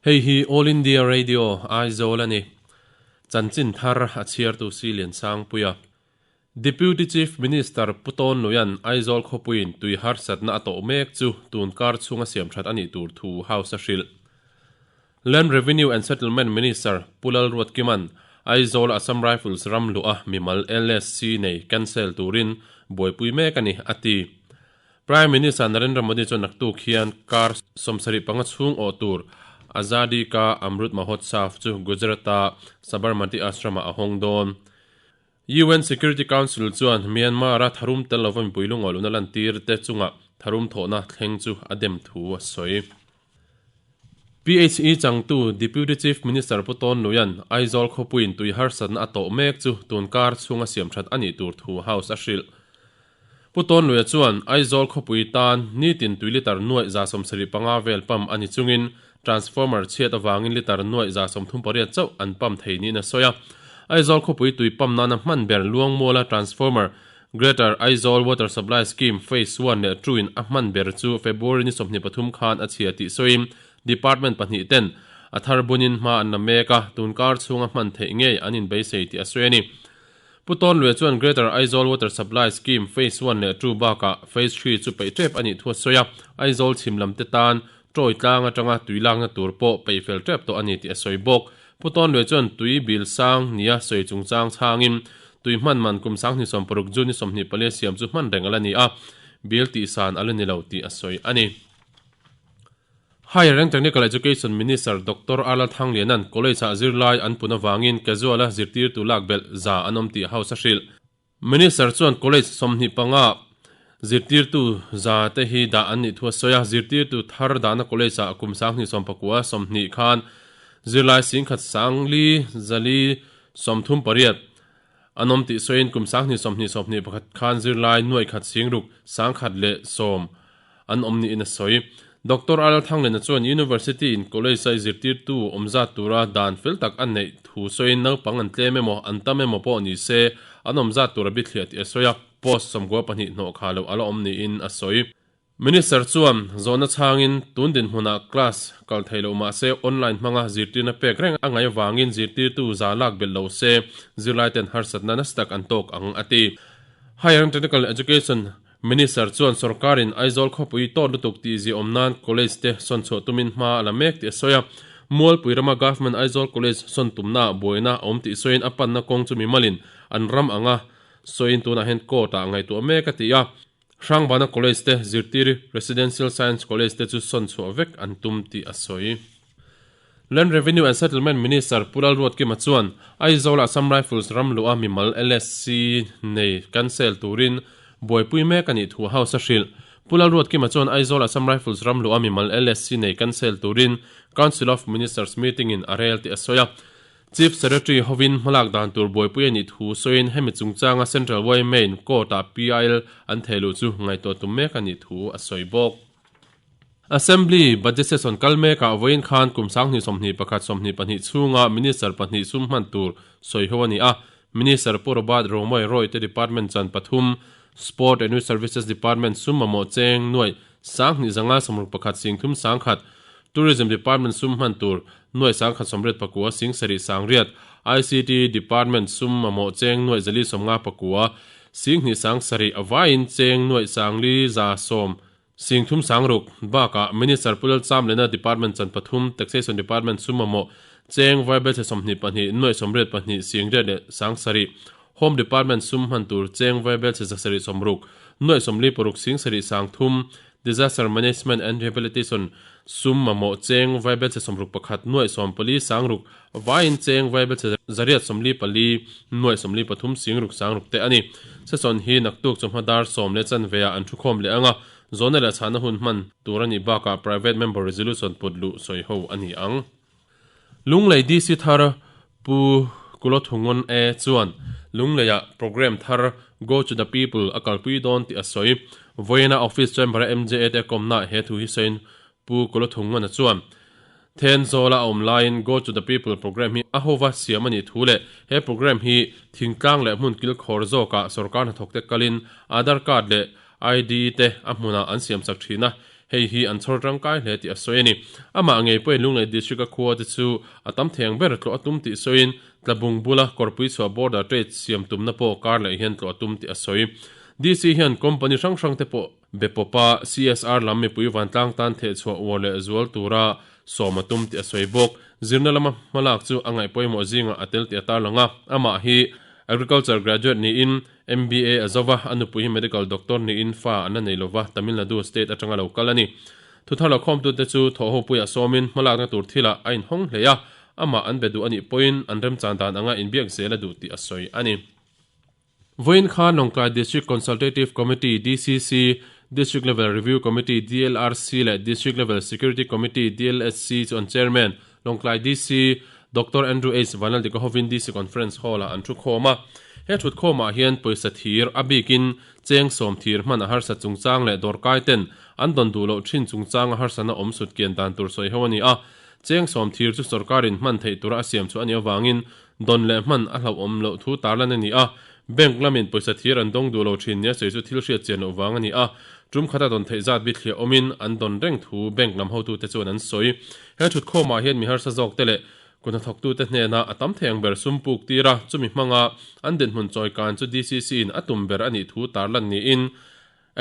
Hei hi All India Radio, Aizawl a ni. Chanchin thar a chhiartu Si Liansangpuia. Deputy Chief Minister Pu Tawn Luia'n Aizawl khawpuiin tui harsatna a tawh mek chu tun kar chhunga siam that a nih tur thu House a hrilh. Land Revenue and Settlement Minister Pu Lalruatkima'n Aizawl Assam Rifles ram luh a mimal LSC nei cancel turin buaipui mek a ni, a ti. Prime Minister Narendra Modi chuan naktuk hian kar 75 chhung awh tur Azadi Ka Amrut Mahotsav chu Gujarat-a Sabarmati Ashram-ah a hawng dawn. UN Security Council chuan Myanmar-a tharum tel lova mipui lungawi lohna lantir te chunga tharum thawhna thleng chu a dem thu a sawi. PHE changtu Deputy Chief Minister Pu Tawn Luia'n Aizawl khawpuiin tui harsatna a tawh mek chu tun kar chhunga siam that a nih tur thu House a hrilh. Pu Tawn Luia chuan Aizawl khawpui tan nitin tui litre nuaih 75 vel pump a ni chungin transformer chhiat avangin litre nuaih 38 chauh an pump thei niin a sawi a. Aizawl khawpui tui pump nana hman ber Luangmuala transformer Greater Aizawl Water Supply Scheme Phase One leh Two in a hman ber chu February ni 23 khan a chhia tih sawiin Department pahnih ten a thar bunin hma an la mek a, tun kar chhunga hman theih ngei an inbeisei tih a sawi a ni. Pu Tawnluia chuan Greater Aizawl Water Supply Scheme Phase One leh Two bakah Phase Three chu peih tep a nih thu a sawi a, Aizawl chhim lam te tan Tawi tlang atanga tui lakna tur pawh peih fel tep tawh a ni tih a sawi bawk. Pu Tawnluia chuan tui bil sang nia sawi chungchang chhangin tui hman man kum 2016 June ni 24 a siam chu hman reng a la ni a, bil tihsan a la ni lo tih a sawi a ni. Higher and Technical Education Minister Doctor Arlal Thangliana'n College-ah zirlai an pun avangin casual-a zirtirtu lak belh za an awm tih House a hrilh. Minister chuan College 25 zirtirtu za te hi dah an nih thu a sawi a, zirtirtu thar dahna College-ah kum 2019 20 khan zirlai 10,000 sang li zali 38 an awm tih sawiin kum 2020 21 khan zirlai nuaih khat singruk 1,000 leh 10 an awm niin a sawi. Doctor Arl Thanglena chuan University in College a zirtirtu awm zat tura dan fel tak a neih thu sawiin naupang an tlem emaw an tam emaw pawh ni se an awm zat tura bithliah tih a sawi a, post 92 hnawh kha loh a la awm niin a sawi. Minister chuan zawhna chhangin tun dinhmunah class kal thei loh mah se online hmanga zirtirna pek reng a ngaih avangin zirtirtu za lak belh lo se zirlaiten harsatna nasa tak an tawk ang a ti. Higher and Technical Education Minister chuan sorkarin Aizawl khawpui tawt lutuk tih ziahawm nan college te sawn chhuah tumin hma a la mek tih a sawi a. Mualpui rama Government Aizawl College sawn tumna ah buaina a awm tih sawiin a panna kawng chu mimalin an ram anga sawiin tunah hian court ah ngaihtuah mek a ti a. Hrangbana College te zirtir Residential Science College te chu sawn chhuah vek an tum tih a sawi. Land Revenue and Settlement Minister Pu Lalruatkima chuan Aizawl Assam Rifles ram luh a mimal LSC nei cancel turin buaipui mek a nih thu House a hrilh. Pu Lalruatkima chuan Aizawl Assam Rifles ram luh a mimal LSC nei cancel turin Council of Ministers meeting in a rel tih a sawi a. Chief Secretary hovin hmalak dan tur buaipui a nih thu sawiin hemi chungchanga Central yma in court-ah PIL an thehluh chu ngaihtuah tum mek a nih thu a sawi bawk. Assembly Budget Session kal mekah vawiin khan kum 2021 22 chhunga Minister pahnih sum hman tur sawi ho a ni a. Minister Pu Robert Romawia Roy te Department chan pathum, Sport and Youth Services Department sum mamawh cheng nuaih 25 61 singthum 10,000, Tourism Department sum hman tur nuaih 1,089 sing sarih 8,000, ICT Department sum mamawh cheng nuaih 459 sing hnih sang sarih avaiin cheng nuaih 4,110 Singthum Sangruk bakah Minister Pu Lalchamlena Department chan pathum, Taxation Department sum mamawh, cheng vaibelchhe 22, nuaih 82, singriat leh 70, Home Department sum hman tur cheng vaibelchhe 760, nuaih 46, sing sarih 30, Disaster Management and Rehabilitation sum mamawh cheng vaibelchhe 61, nuaih 40, 6, vaiin cheng vaibelchhe 144, nuaih 43, singruk 6 te a ni. Session hi naktuk chawhma dar sawm leh chanveah an thukhawm leh ang a, zawhna leh chhahna hun hman tur a nih bakah Private Member Resolution put luh sawi ho a ni ang. Lunglei DC thar Pu Kulothungon E chuan Lungleiah programme thar Go to the People a kalpui dawn tih a sawi. Vawiina Office Chamber-a MJA te kawmnaah he thu hi sawiin Pu Kulothungona chuan Thenzawl-a a awm laiin Go to the People programme hi a hova siam a nih thu leh he programme hi thingtlang leh hmun kilkhawr zawkah sorkar hnathawkte kalin Aadhaar card leh ID te a hmunah an siamsak thin a. Hei hi an chhawr tangkai hle tih a sawi a ni. Amah ngei pawhin Lunglei District-a khua te chu a tam thei ang ber tlawh a tum tih sawiin Tlabung bula Kawrpui chhuah Border Trade siam tumna pawh kar leh hian tlawh a tum tih a sawi. DC hian company hrang hrang te pawh be pawpa CSR lam mipui vantlang tan thehchhuah uar leh zual tura sawm a tum tih a sawi bawk. Zirna lama hmalak chu a ngaih pawimawh zingah a tel tih a tarlang a, amah hi Agriculture graduate niin MBA a zo va, a nupui hi medical doctor niin fa an la nei lova, Tamil Nadu state atanga lo kal a ni. Thuthar lo khawmtute chu thawhhopuiah sawmin hmalakna tur thilah a inhawng hle a, amah an be duh a nih pawhin an remchan dan anga inbiak zel a duh tih a sawi a ni. Vawiin khan Lawngtlai District Consultative Committee, DCC, District Level Review Committee, DLRC, leh District Level Security Committee, DLSC, chu an Chairman, Lawngtlai DC, Doctor Andrew H. Vanlaldika hovin DC Conference Hall-ah an thu khawm a. He thutkhawmah hian pawisa thir, a bikin cheng sawm thir hman a harsat chungchang leh dawrkai ten an dawn duh loh thin chungchanga harsatna awm sut kian dan tur sawi ho a ni a. Cheng sawm thir chu sorkarin hman theih tura a siam chu a nih avangin dawn leh hman a hlauhawm loh thu tarlan a ni a. Bank lamin pawisa thir an dawng duh lo thin nia sawi chu thil hriat chian loh vang a ni a. Tum khata dawn theih zat bithliah awmin an dawn reng thu bank lam hotute chuan an sawi. He thutkhawmah hian mi harsa zawkte leh kut hnathawktute hnena a tam thei ang ber sum puk tir a, chumi hmanga an dinhmun chawi kan chu DCC in a tum ber a nih thu tarlan niin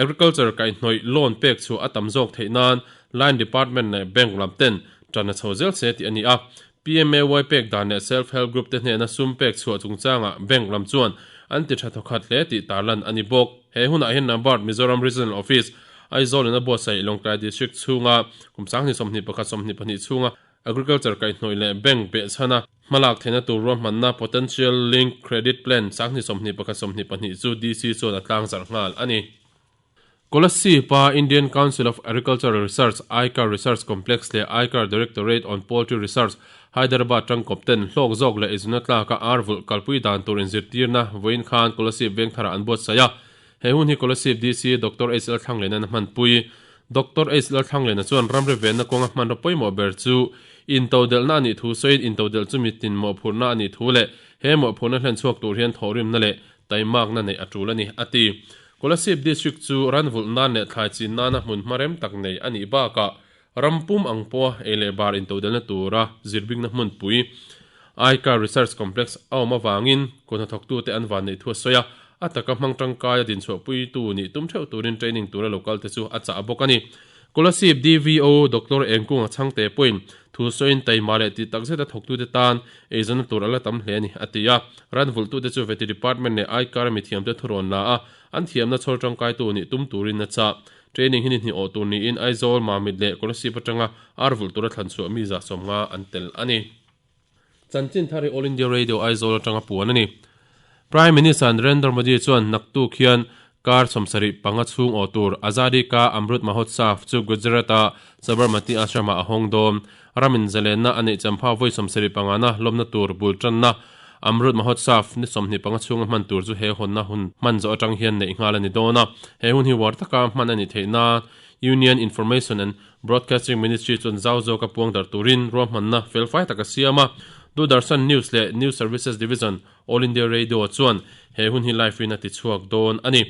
Agriculture kaihhnawih loan pek chhuah a tam zawk theih nan Line Department leh Bank lam ten tan a chho zel se tih a ni a. PMAY pek dan leh Self Help Group te hnena sum pek chhuah chungchangah Bank lam chuan an ti tha thawkhat hle tih tarlan a ni bawk. He hunah hian NABARD Mizoram Regional Office, Aizawl in a buatsaih Lawngtlai District chhunga kum 2021 24 chhunga Agriculture kaihhnawih leh Bank behchhana hmalak theihna tur ruahmanna Potential Link Credit Plan 2021 24 chu DC chuan a tlangzarh nghal a ni. Kolasib-a Indian Council of Agricultural Research, ICAR Research Complex leh ICAR Directorate on Poultry Research, Hyderabad tangkawp ten hlawk zawk leh izuna tlaka ar vulh kalpui dan tur inzirtirna vawiin khan Kolasib Vengtharah an buatsaih a. He hun hi Kolasib DC Doctor HL Thlanglena a hmanpui. Doctor H Lalthlanglena chuan ramri venna kawnga hmanraw pawimawh ber chu intodelhna a nih thu sawiin intodelh chu mitin mawhphurhna a nih thu leh he mawhphurhna hlen chhuak tur hian thawhrimna leh taimakna neih a tul a ni, a ti. Kolasib District chu ran vulh nan leh thlai chin nana hmun hma rem tak nei a nih bakah ram pum ang pawha ei leh bar intodelhna tura zirbingna hmunpui ICAR Research Complex a awm avangin kut hnathawktute an van neih thu a sawi a, a taka hmang tangkaia dinchhuahpuitu nih tum theuh turin training tura local te chu a chah bawk a ni. Kolasib DVO Doctor Engkunga Chhangte pawhin thu sawiin taima leh tih tak zeta thawktute tan eizawnna tur a la tam hle a ni, a ti a. Ran vulhtute chu Vety Department leh ICAR mithiamte thurawn la a, an thiamna chhawr tangkaitu nih tum turin a chah. Training hi ni hnih awh tur niin Aizawl, Mamit leh Kolasib atanga ar vulh tura thlan chhuah mi 150 an tel a ni. Chanchin thar hi All India Radio Aizawl atanga puan a ni. Prime Minister Narendra Modi chuan naktuk hian kar 75 chhung awh tur Azadi Ka Amrut Mahotsav chu Gujarat-a Sabarmati Ashram-ah a hawng dawn. Ramin zalenna a neih champha vawi 75 na lawmna tur bul tanna Amrut Mahotsav ni 25 chhunga hman tur chu he hawnna hun hman zawh atang hian neih nghal a ni dawn a. He hun hi uar taka hman a nih theih nan Union Information and Broadcasting Ministry chuan zau zawka puang darh turin ruahmanna felfai tak a siam a. Doordarshan News leh News Services Division, All India Radio chuan he hun hi live in a ti chhuak dawn a ni.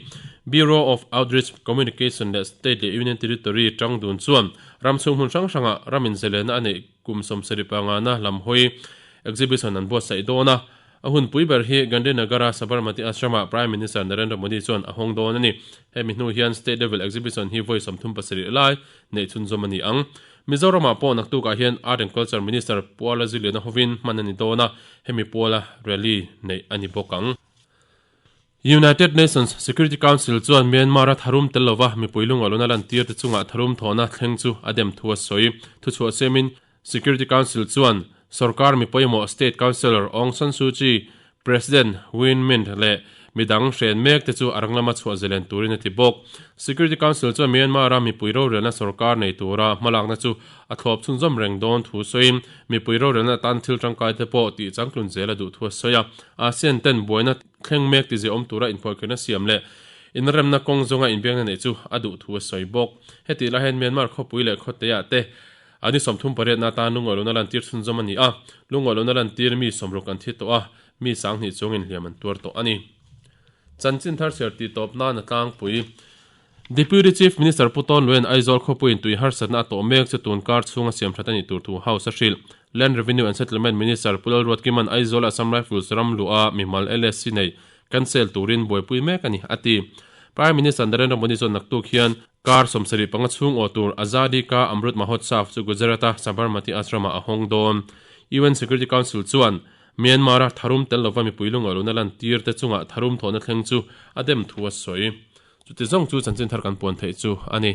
Bureau of Outreach Communication leh State leh Union Territory tang dun chuan ram chhung hmun hrang hrangah ram inzalena a neih kum 75 na lam hawi exhibition an buatsaih dawn a. A hunpui ber hi Gandhinagar-a Sabarmati Ashram-ah Prime Minister Narendra Modi chuan a hawng dawn a ni. Hemi hnu hian State Level Exhibition hi vawi 37 lai neih chhunzawm a ni ang. Mizoramah pawh naktukah hian Art and Culture Minister Puala Ziliana hovin hman a ni dawn a, hemi puala rally neih a ni bawk ang. United Nations Security Council chuan Myanmar-a tharum tel lova mipui lungawluna lantir te chungah tharum thawhna thleng chu a dem thu a sawi. Thuchhuah siamin Security Council chuan sorkar mi pawimawh State Counsellor Aung San Suu Kyi, President Win Myint leh midang hren mek te chu a rang lama chhuah zalen turin a ti bawk. Security Council chuan Myanmar-a mipui rorelna sorkar nei tura hmalakna chu a thlawp chhunzawm reng dawn thu sawiin mipui rorelna atan thil tangkai te pawh tih changtlun zel a duh thu a sawi a. ASEAN ten buaina thleng mek ti ziaawm tura inphuahkherna siam leh inremna kawng zawnga inbiakna neih chu a duh thu a sawi bawk. Hetih lai hian Myanmar khawpui leh khawteah te A ni 38 na atan lungawilohna lantir chhunzawm a ni a, lungawilohna lantir mi 60 an thi tawh a, mi 20 chuangin hliam an tuar tawh a ni. Chanchin thar chhiar tih tawp nan a tlangpui. Deputy Chief Minister Pu Tawn Luaia'n Aizawl khawpuiin tui harsatna a tawh mek chu tun kar chhunga siam that a nih tur thu House a hrilh. Land Revenue and Settlement Minister Pu Lalruatkima'n Aizawl Assam Rifles ram luha mimal LSC nei cancel turin buaipui mek a ni, a ti. Prime Minister Narendra Modi chuan naktuk hian kar 75 chhung aw tur Azadi Ka Amrut Mahotsav chu Gujarat-a Sabarmati Ashram-ah a hawng dawn. UN Security Council chuan Myanmar-a tharum tel lova mipui lungahluna lantir te chungah tharum thawhna thleng chu a dem thu a sawi. Chuti zawng chu chanchin thar kan puan theih chu a ni.